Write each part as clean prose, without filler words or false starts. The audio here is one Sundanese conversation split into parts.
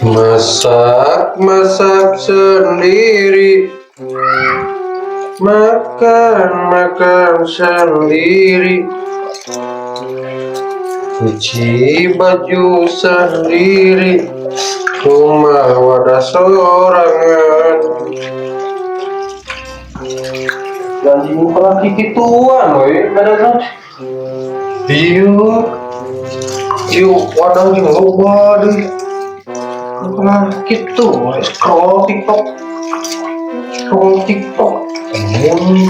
Masak, masak sendiri. Makan, makan sendiri. Cuci baju sendiri. Rumah wadah sorangan. Janji muka lagi gituan, woi. Beneran. Iya. Iya, wadah jeung loba deui. Lah gitu, scroll TikTok. Scroll TikTok. Mun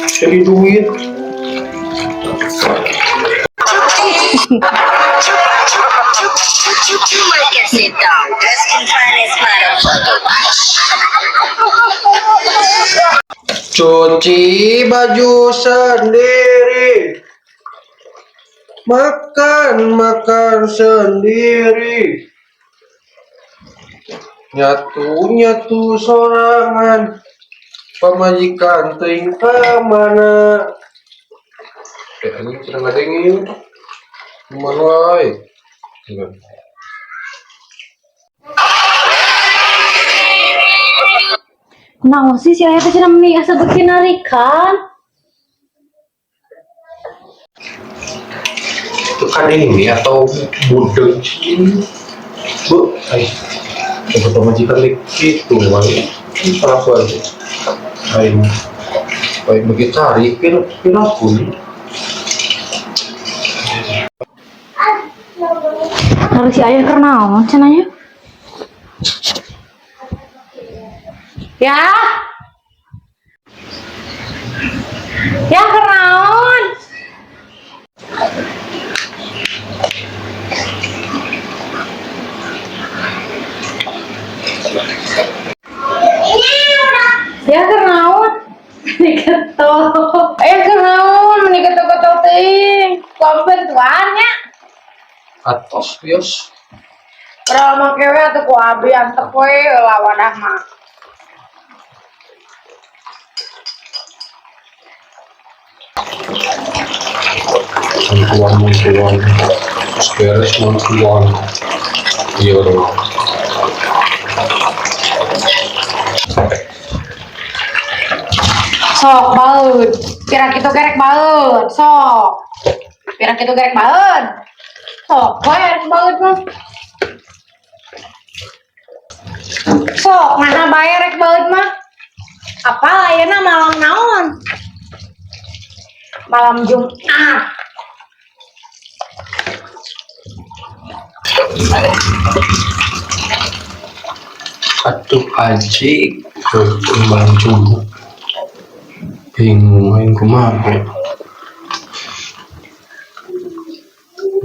jadi duit. Cuci baju sendiri. Makan, makan sendiri. Nyatu, nyatu sorangan. Pamajikan teuing ka mana? Eh, anjing cenah ngadengin. Kumaha wae. Enggak. Naon sih si ayah teh cenah meni asa beuki narikan. Itu kan ini atau budeg ini. Bu, ay. Coba pamajikan lek gitu wae. Ini apa aja? Aing. Baik begitu tarik pil pil aku nih. Harus si ayah keur naon cenah nya? Ya. Ya keur naon? Ya keur naon? Meni ketok. Eh keur naon meni ketok-ketok teuing. Ku bantuan nya. Atos bios. Padahal mah kewe atuh ku abi antep we lah wadah mah. Bantuan bantuan. Terus beres bantuan. Iya dong. Sok baeud. Pira kitu gerek baeud. Sok. Pira kitu gerek baeud. Sok we rek baeud mah. Sok mana bae rek baeud mah. Apa ayeuna malam naon? Malam Jumat. Atuh aji ke malam Jumat. Bingung aing kumaha ya.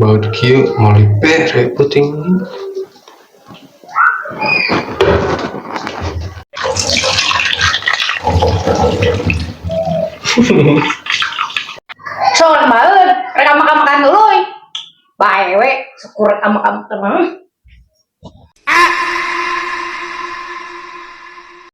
Baut kieu meuli bere peuting. Sok baeud, rek makan-makan dulu. Bae we, syukur rek makan mah.